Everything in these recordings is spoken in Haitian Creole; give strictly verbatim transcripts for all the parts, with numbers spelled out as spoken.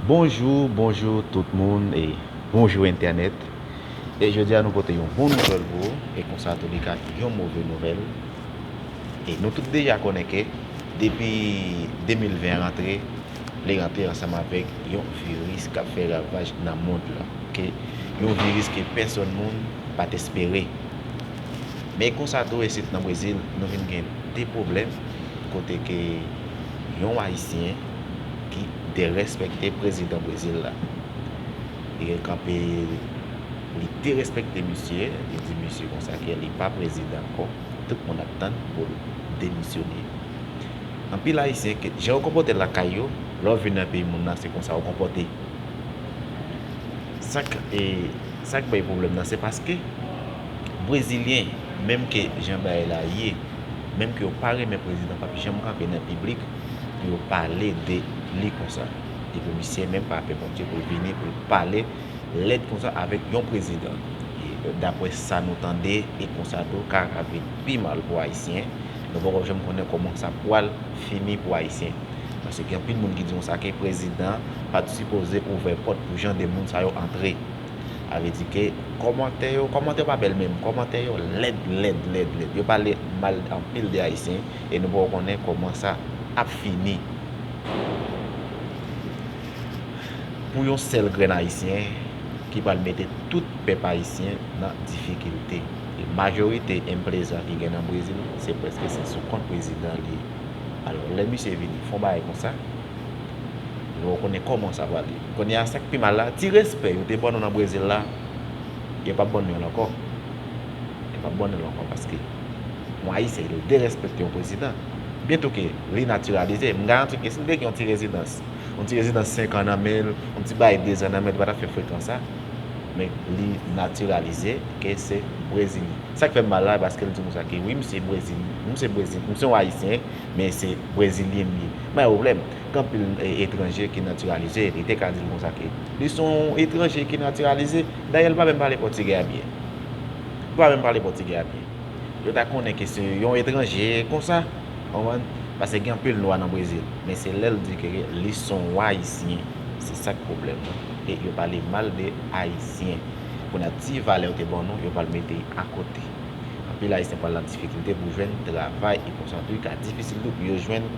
Bonjou, bonjou tout moun e bonjou entènèt. E jodi a nou pote yon bon nouvèl pou ou e konsa tou li ka yon move nouvèl. E nou tout deja konnen ke depi de mil ven an rantre, li rantre ansanm avèk yon viris k ap fè ravaj nan mond lan. Ke yon viris ke pèsonn moun pa t espere. Men konsa tou isit nan Brezil, nou vin gen de pwoblèm kote ke yon Ayisyen ki derespekte prezidan Brezil la. Li kanpe, li derespekte misye, li di misye konsa ke li pa prezidan ankò. Tout moun ap tann pou l demisyone. Anpil Ayisyen, ke jan yo konpòte lakay yo, lè w vin nan peyi moun nan, se konsa yo konpòte. Sa k, e, sa k bay pwoblèm nan, se paske Brezilyen, menm ke jan bagay la ye, menm ke yo pa renmen prezidan, p ap janm kanpe nan piblik pou yo pale de li konsa. Epi misye menm pa pè Bondye pou l vini, pou l pale lèd konsa avèk yon prezidan. E, daprè sa nou tande, e konsa tou, ka, ka vin pi mal pou Ayisyen. Nou poko janm konnen kòman sa pwal fini pou Ayisyen. Paske gen anpil moun ki di konsa ke prezidan pa t sipoze ouvè pòt pou jan de moun sa yo antre. Sa vle di ke kòmantè yo, kòmantè yo pa bèl menm, kòmantè yo lèd, lèd, lèd, lèd. Yo pale mal anpil de Ayisyen e nou poko konnen kòman sa ap fini. Pou yon sèl grenn Ayisyen ki pral mete tout pèp ayisyen nan difikilte. E majorite enplezan ki gen nan Brezil, se prèske se sou kont prezidan li ye. Alò, lè misye vini fè yon bagay konsa, nou konnen kòman sa pral ye. Kounye a, sa k pi mal la, ti respè yo te ban nou nan Brezil la, yo p ap ban nou l ankò. Yo p ap ban nou l ankò paske yon Ayisyen, li derespekte yon prezidan. Byento ke li natiralize, m garanti ke si l te gen yon ti rezidans, yon ti rezidans senk an nan men l, yon ti bagay de zan nan men l, li pa t ap fè frekan sa. Men li natiralize ke se Brezilyen. Sa k fè m mal la, paske l di konsa ke wi, m se Brezil, m se Brezil, m se yon Ayisyen, men se Brezilyen m ye. M pa gen pwoblèm. Gen anpil, e, etranje ki natiralize, li te ka di l konsa ke li se yon etranje ki natiralize. Dayè, li pa menm pale pòtigè a byen. Li pa menm pale pòtigè a byen. Yo ta konnen ke se yon etranje konsa, konprann? Paske gen anpil nwa nan Brezil. Men se lè l di ke li se yon Ayisyen, se sa k pwoblèm nan. E yo pale mal de Ayisyen. Kounye a, ti valè yo te ban nou, yo pral mete akote. Anpil Ayisyen pral nan difikilte pou jwenn travay e konsa tou, ka difisil tou pou yo jwenn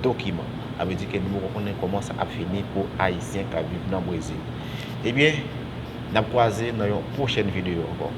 dokiman. Sa vle di ke nou poko konnen kòman sa ap fini pou Ayisyen k ap viv nan Brezil. Ebyen, n ap kwaze nan yon pwochèn videyo ankò.